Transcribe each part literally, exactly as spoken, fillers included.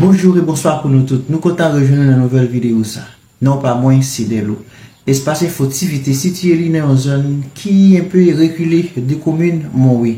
Bonjou e bonswa pou nou tout. Nou kontan rejwenn nou nan nouvèl videyo sa. Non pa mwen, se Delo. Espas Enfo T V te sitiye li nan yon zòn ki enpe rekile de komin Monwi.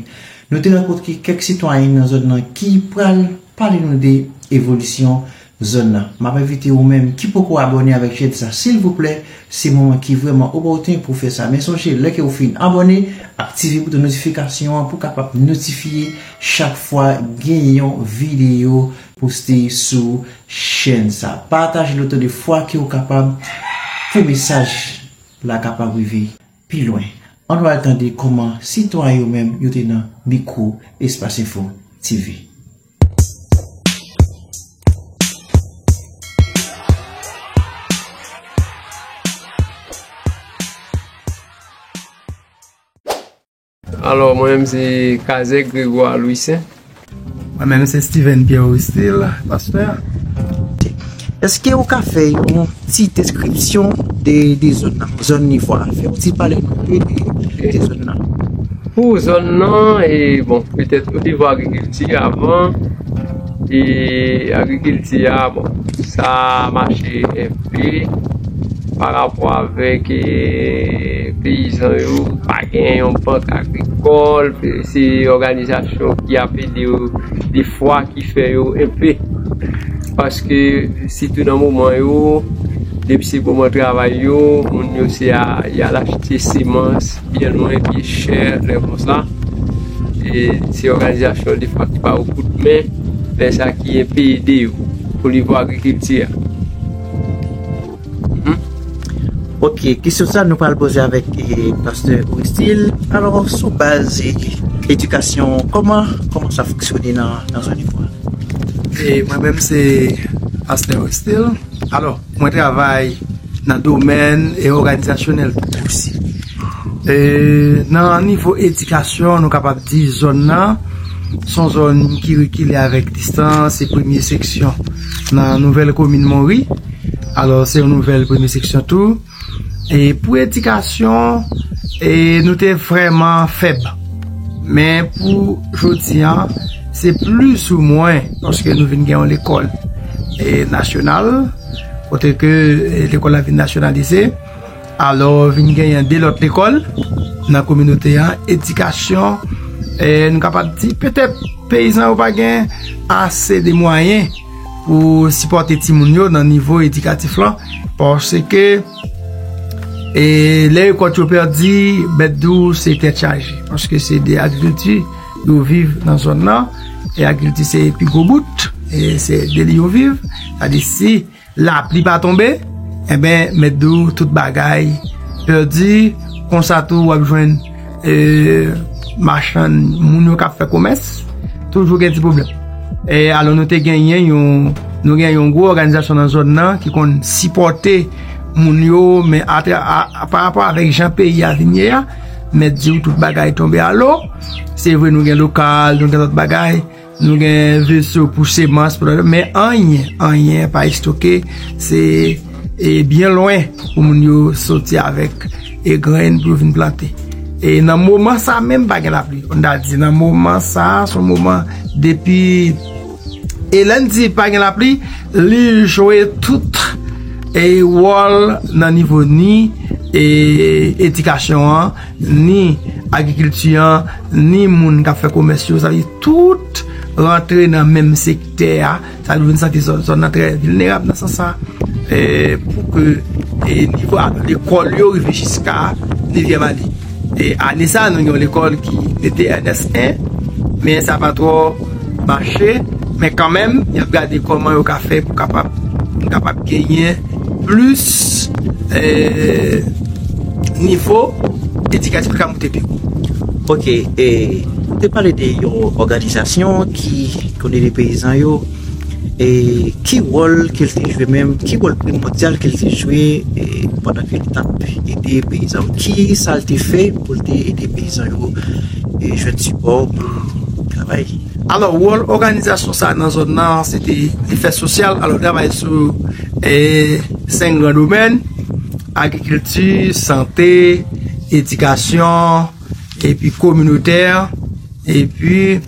Nou te rankontre kèk sitwayen nan zòn nan ki pral pale nou de evolisyon zòn nan. M ap envite ou menm ki poko abòne avèk chèn sa, silvouplè, se moman ki vrèman opòten pou fè sa. Men sonje, lè ke ou fin abòne, aktive bouton notifikasyon an pou kapab notifye chak fwa gen yon videyo poste sou chèn sa. Pataje l otan de fwa ke ou kapab pou mesaj la kapab rive pi lwen. Ann nou al tande kòman sitwayen yo menm yo te nan mikwo Espas Enfo T V. Alò, mwen menm se Kazèk Grégoire Louissaint. Mwen menm se Steven Pierre Augustil, pastè. Èske ou ka fè yon ti deskripsyon de, de zòn nan? Zòn Nivwa, fè yon ti pale nou de, de, de zòn nan. Pou zòn nan, e bon, petèt ou te vwa agrikilti avan, e agrikilti a, bon, sa mache enpe pa rapò avèk e, peyizan yo pa gen yon bank agrikòl, se òganizasyon ki ap ede yo defwa ki fè yo enpe. Paske sitou nan moman yo, depi se moman travay yo, moun yo se a, y al achte semans byen lwen, byen chè, lè konsa. E se òganizasyon defwa ki ba yo kout men, lè sa ki enpe ede yo pou nivo agrikilti a. Ok, kesyon sa nou pral poze avèk e, pastè Augustil. Alò, sou baz e, edikasyon, kòman kòman sa fonksyone nan, nan zòn Nivwa? E mwen menm se pastè Augustil. Alò, mwen travay nan domèn e òganizasyonèl osi. E, nan nivo edikasyon, nou kapab di zòn nan se yon zòn ki rekile avèk distans, se premye seksyon nan nouvèl komin Monwi. Alò, se yon nouvèl premye seksyon tou. E pou edikasyon, e nou te vrèman fèb. Men pou jodi a, se plis ou mwen, paske nou vin gen yon lekòl e nasyonal, kote ke e, lekòl la vin nasyonalize. Alò, vin genyen de lòt lekòl nan kominote a, edikasyon, e, nou kapab di, petèt peyizan yo pa gen ase de mwayen pou sipòte timoun yo nan nivo edikatif lan, paske e, lè rekòt yo pèdi, mèt di w se tèt chaje, paske se de agrikilti yo viv nan zòn nan, e agrikilti se pi gwo bout, e se de li yo viv, sa di si lapli pa tonbe, enben, mèt di w tout bagay pèdi, konsa tou w ap jwenn e, machann, moun yo k ap fè komès, toujou gen ti pwoblèm. E, alò, nou te genyen yon, nou gen yon gwo òganizasyon nan zòn nan ki konn sipòte moun yo, men atra, a, a, pa rapò avèk jan peyi a vin ye a, mèt di w tout bagay tonbe alo. Se vre, nou gen lokal, nou gen lòt bagay, nou gen veso pou semans, pou lòt, men anyen, anyen pa estoke, se e byen lwen pou moun yo soti avèk e grenn pou yo vin plante. E nan moman sa menm pa gen lapli. Konn ta di nan moman sa, se yon moman depi e lè n di pa gen lapli, li jwe tout e wòl nan nivo ni e edikasyon an, ni agrikilti an, ni moun k ap fè komès yo, sa vle di tout rantre nan menm sektè a, sa vle di nou santi zòn, zòn nan trè vilnerab nan sans sa, e, pou ke e, nivo a lekòl yo rive jiska nevyèm ane. E, ane sa, nou gen yon lekòl ki mete N S en, men sa pa twò mache, men kanmenm, y ap gade kòman yo ka fè pou kapab, pou kapab genyen plis e, nivo edikatif ka moute pi wo. Ok, e, ou te pale de yon òganizasyon ki konn ede peyizan yo, e ki wòl ke l te jwe menm, ki wòl primòdyal ke l te jwe e, pandan ke l t ap ede peyizan yo? Ki sa l te fè pou l te ede peyizan yo e, jwenn sipò pou travay? Alò, wòl òganizasyon sa nan zòn nan, se te li fè sosyal, alò, travay sou e, senk gran domèn, agrikilti, sante, edikasyon, epi kominotè, epi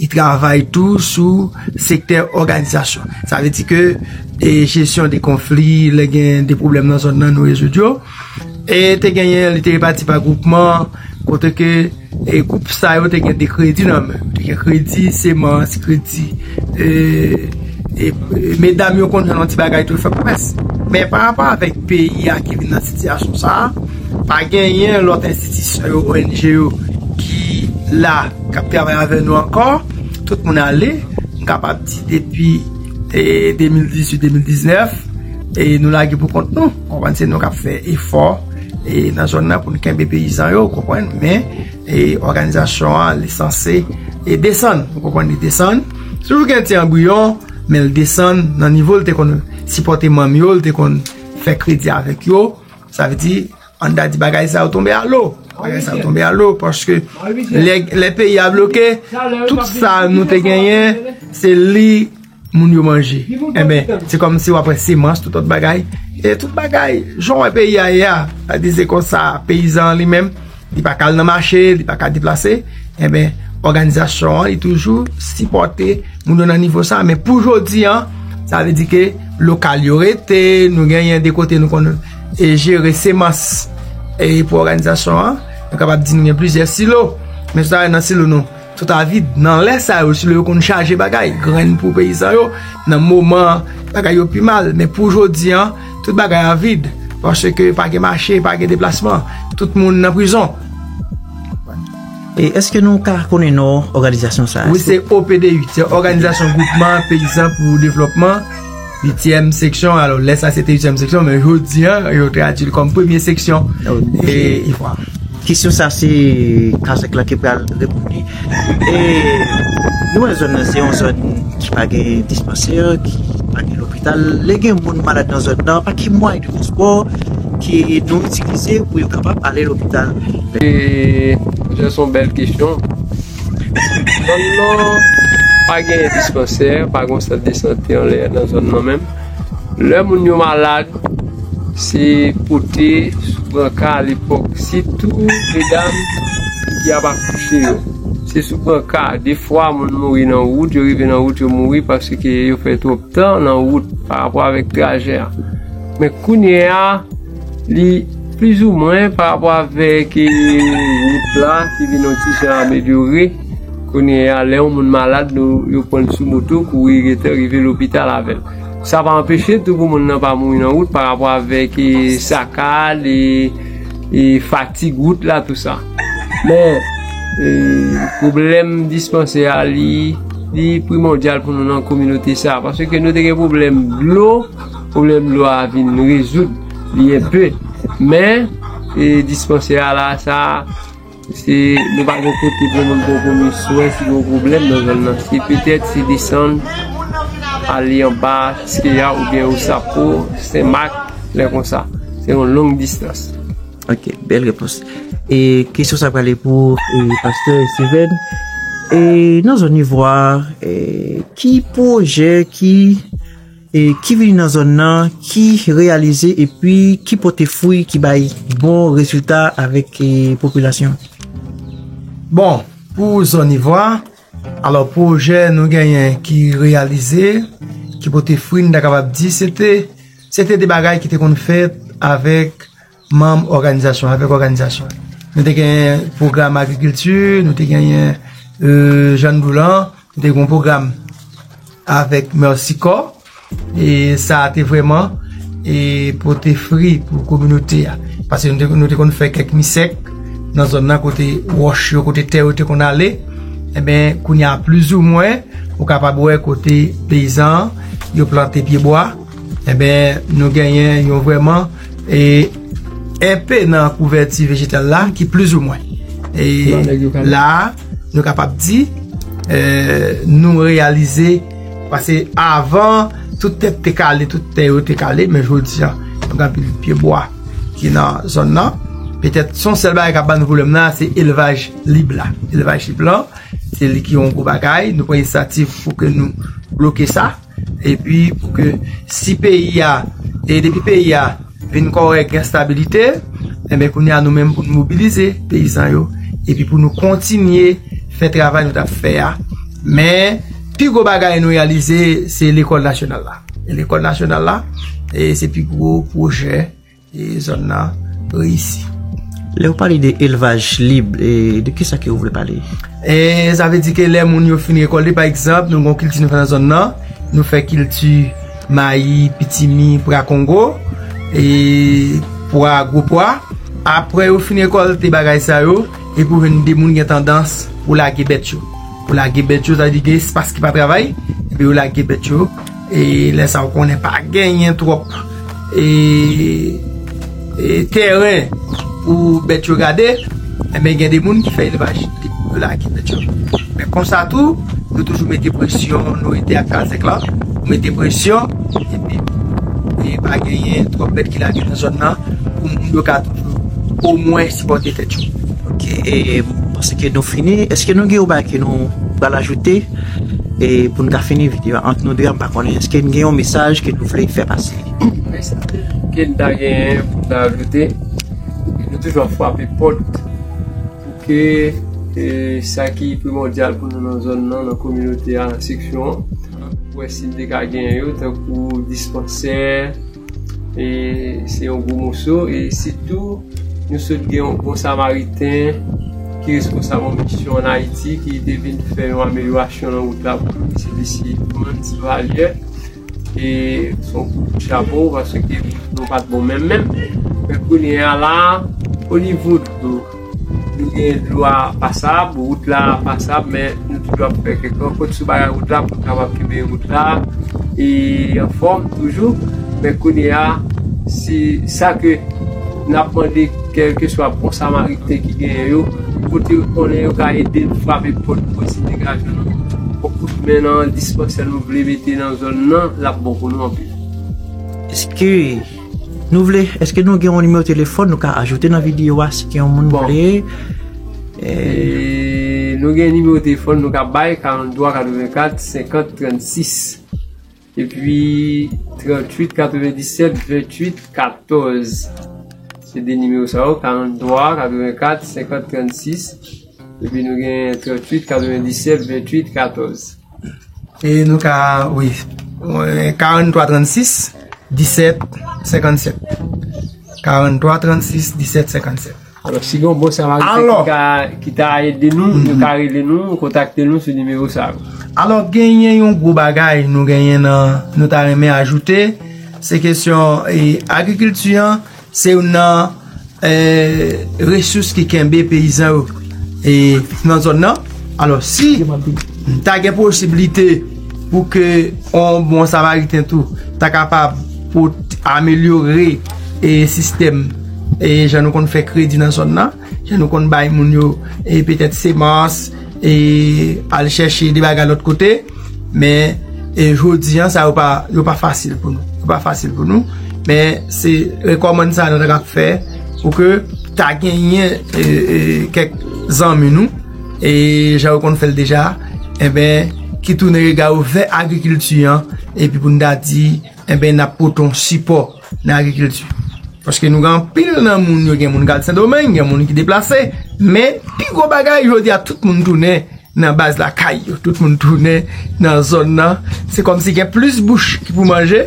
li travay tou sou sektè òganizasyon. Sa vle di ke e jesyon de konfli, lè gen de pwoblèm nan zòn nan, nou rezoud yo. E te genyen, li te repati pa gwoupman, kote ke e gwoup sa yo te gen de kredi nan men. Te gen kredi semans, kredi e, e, e medam yo konn jwenn yon ti bagay tou fè komès. Men pa rapò avèk peyi a ki vin nan sitiyasyon sa a, pa genyen lòt enstitisyon yo, O N G yo ki la, k ap travay avè nou ankò. Tout moun ale, m kapab di depi e, de mil dizuit, de mil diznèf, e nou lage pou kont nou. Konprann, se nou k ap fè efò e nan zòn nan pou n kenbe peyizan yo, konprann, men e òganizasyon an, li sanse e desann, ou konprann, li desann. Toujou gen ti anbriyon, men l desann nan nivo l te konn sipòte manm yo, l te konn fè kredi avèk yo. Sa vle di, ann ta di bagay sa yo tonbe alo. Bagay sa yo tonbe alo, paske lè, lè peyi a bloke, tout sa nou te genyen, se li moun yo manje. Enben, se kòmsi w ap wè semans, tout lòt bagay. E tout bagay, jan w wè peyi a ye a, sa di se konsa, peyizan an li menm, li pa ka al nan mache, li pa ka deplase. Enben, òganizasyon an, li toujou sipòte moun yo nan nivo sa. Men pou jodi an, sa vle di ke lokal yo rete, nou genyen de kote nou konn e jere semans e pou òganizasyon an. Nou kapab di nou gen plizyè silo. Men sa nan silo nou, tout a vid. Nan lè sa yo, silo yo konn chaje bagay, grenn pou peyizan yo. Nan moman bagay yo pi mal, men pou jodi an, tout bagay a vid. Paske pa gen mache, pa gen deplasman. Tout moun nan prizon. E èske nou ka konnen non òganizasyon sa a? Wi, se O P D uit, se Òganizasyon Gwoupman Peyizan pou Devlòpman, uityèm seksyon. Alò, lè sa se te uityèm seksyon, men jodi an, yo tradui l kòm premye seksyon. E, e vwala. Kesyon sa se Kazèk la ki pral reponn li. E nou wè zòn nan se yon zòn ki pa gen dispansè, ki pa gen lopital. Lè gen moun malad nan zòn nan, pa ki mwayen de transpò ki nou itilize pou yo kapab ale lopital? E, se yon bèl kesyon. Zòn nan pa gen dispansè, pa gen sant de sante anlè nan zòn nan menm. Lè moun yo malad, se pote sou branka alepòk, sitou medam ki ap akouche yo. Se sou branka, defwa moun mouri nan wout, yo rive nan wout, yo mouri paske yo fè twòp tan nan wout pa rapò avèk trajè a. Men kounye a, li plizoumwen pa rapò avèk wout la ki vin yon ti jan amelyore. Kounye a, lè yon moun malad, nou, yo pran l sou moto, kouri gentan rive lopital avè l. Sa pa anpeche tou pou moun nan pa mouri nan wout pa rapò avèk e, sakad, e, e fatig wout la, tou sa. Men, e, pwoblèm dispansè a, li, li primòdyal pou nou nan kominote sa. Paske nou te gen pwoblèm dlo, pwoblèm dlo a vin rezoud li enpe. Men, e, dispansè a la, sa, se, nou pa gen kote pou moun pran premye swen si gen yon pwoblèm nan zòn nan. Se petèt se desann, ale anba Tiskeya oubyen Osapo, Senmak, lè konsa. Se yon long distans. Ok, bèl repons. E kesyon sa prale pou e, pastè Steven. E nan zòn Nivwa, e, ki pwojè ki e, ki vini nan zòn nan, ki reyalize epi ki pote fwi, ki bay bon rezilta avèk e, popilasyon? Bon, pou zòn Nivwa, alò pwojè nou genyen ki reyalize, ki pote fwi, nou ta kapab di se te, se te de bagay ki te konn fèt avèk manm òganizasyon, avèk òganizasyon. Nou te genyen pwogram agrikilti, nou te genyen e, Jèn Doulan, nou te gen yon pwogram avèk Mercy Corps, e sa a te vrèman e pote fwi pou kominote a. Paske nou te, nou te konn fè kèk misèk nan zòn nan kote wòch yo, kote tè yo te konn ale. Enben, kounye a, plizoumwen, ou kapab wè kote peyizan an, yo plante pyebwa. Enben, nou genyen yon vrèman e enpe nan kouvèti vejetal la ki plizoumwen. E la, nou kapab di, e, nou reyalize, paske avan, tout tè te kale, tout tè yo te kale, men jodi a, nou gen anpil pyebwa ki nan zòn nan. Petèt, se yon sèl bagay k ap ban nou pwoblèm nan, se elvaj lib la. Elvaj lib lan, se li ki yon gwo bagay. Nou pran inisyativ pou ke nou bloke sa. Epi, pou ke si peyi a, e depi peyi a vin kòrèk, gen stabilite, enben, kounye a, nou menm pou nou mobilize peyizan yo, epi pou nou kontinye fè travay nou t ap fè a, Men, pi gwo bagay nou reyalize, se lekòl nasyonal la. E lekòl nasyonal la, e se pi gwo pwojè e zòn nan reyisi. Lè w pale de elvaj lib, e de kisa ke w vle pale? E sa vle di ke lè moun yo fin rekòlte, pa egzanp, nou gen yon kilti nou fè nan zòn nan, nou fè kilti mayi, pitimi, pwa kongo, e pwa, gwo pwa. Apre yo fin rekòlte bagay sa yo, epi w jwenn de moun gen tandans pou lage bèt yo. Pou lage bèt yo, sa vle di gen espas ki pa travay, epi yo lage bèt yo. E lè sa w konnen pa genyen twòp e, e tèren pou bèt yo gade, enben gen de moun ki fè elvaj, yo lage bèt yo. Men konsa tou, nou toujou mete presyon, nou rete ak Kazèk la, nou mete presyon, epi e pa genyen twòp bèt ki lage nan zòn nan, pou moun yo ka toujou omwen sipòte tèt yo. Ok, e m panse ke nou fini. Èske nou gen yon bagay ke nou pral ajoute? E pou n ka fini videyo a ant nou de a, m pa konnen. Èske n gen yon mesaj ke nou vle fè pase? Mesaj ke n ta genyen pou n ta ajoute, nou toujou ap frape pòt pou ke e, sa ki primòdyal pou nou nan zòn nan, nan kominote a, nan seksyon an, pou wè si n te ka genyen yo, tankou dispansè, e se yon gwo moso, e sitou, nou sot gen yon bon samariten ki responsab yon misyon ann Ayiti, ki te vin fè yon amelyorasyon nan wout la pou nou, se mesye Frantz Valier. E se yon kout chapo, paske nou pa t bon menm menm. Men kounye a la, o nivo dlo, nou gen dlo a pasab, wout la pasab, men nou toujou ap fè kèk rankont sou bagay wout la pou n kapab kenbe wout la e anfòm toujou. Men kounye a, se sa ke n ap mande kèlkeswa bon samariten ki genyen yo, kote yo konnen yo ka ede n frape pòt pou posib degaje nou. Yon kout men nan dispansè nou vle mete nan zòn nan, l ap bon pou nou anpil. Èske nou vle, èske nou gen yon nimewo telefòn nou ka ajoute nan videyo a si gen yon moun Bon. vle? E, nou gen nimewo telefòn nou ka bay, karant twa katrevenkat senkant trannsis. Epi tranntuit katrevendisèt venntuit katòz. Se de nimewo sa yo, karant twa katrevenkat senkant trannsis. Epi nou gen tranntuit katrevendisèt venntuit katòz. E nou ka, wi, karant twa trannsis disèt senkannsèt. Karant twa trannsis disèt senkannsèt. Alò, si gen yon bon samariten Alò. ki ka, ki ta ede nou, nou ka rele nou, kontakte nou sou nimewo sa yo. Alò, genyen yon gwo bagay nou genyen nan, nou ta renmen ajoute, se kesyon e, agrikilti an, se youn nan e, resous ki kenbe peyizan yo e, nan zòn nan. Alò, si ta gen posiblite pou ke yon bon samariten tou ta kapab pou amelyore e, sistèm e, jan nou konn fè kredi nan zòn nan, jan nou konn bay moun yo e, petèt semans e, al chèche de bagay lòt kote, men e, jodi an sa yo pa, yo pa fasil pou nou. Yo pa fasil pou nou, men se rekòmand sa nou ta ka fè pou ke ta genyen e, e, kèk zanmi nou e, jan yo konn fè l deja, enben, ki tounen rega yo vè agrikilti an, epi pou n ta di, enben, n ap pote yon sipò nan agrikilti. Paske nou gen anpil nan moun yo, gen moun k al Sendomeng, gen moun ki deplase, men pi gwo bagay, jodi a, tout moun tounen nan baz lakay yo, tout moun tounen nan zòn nan. Se kòmsi gen plis bouch ki pou manje,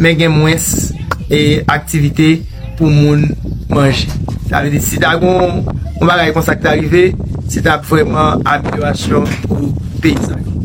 men gen mwens e, aktivite pou moun manje. Sa vle di, si ta gon yon bagay konsa ki ta rive, se t ap vrèman amelyorasyon pou peyizan yo.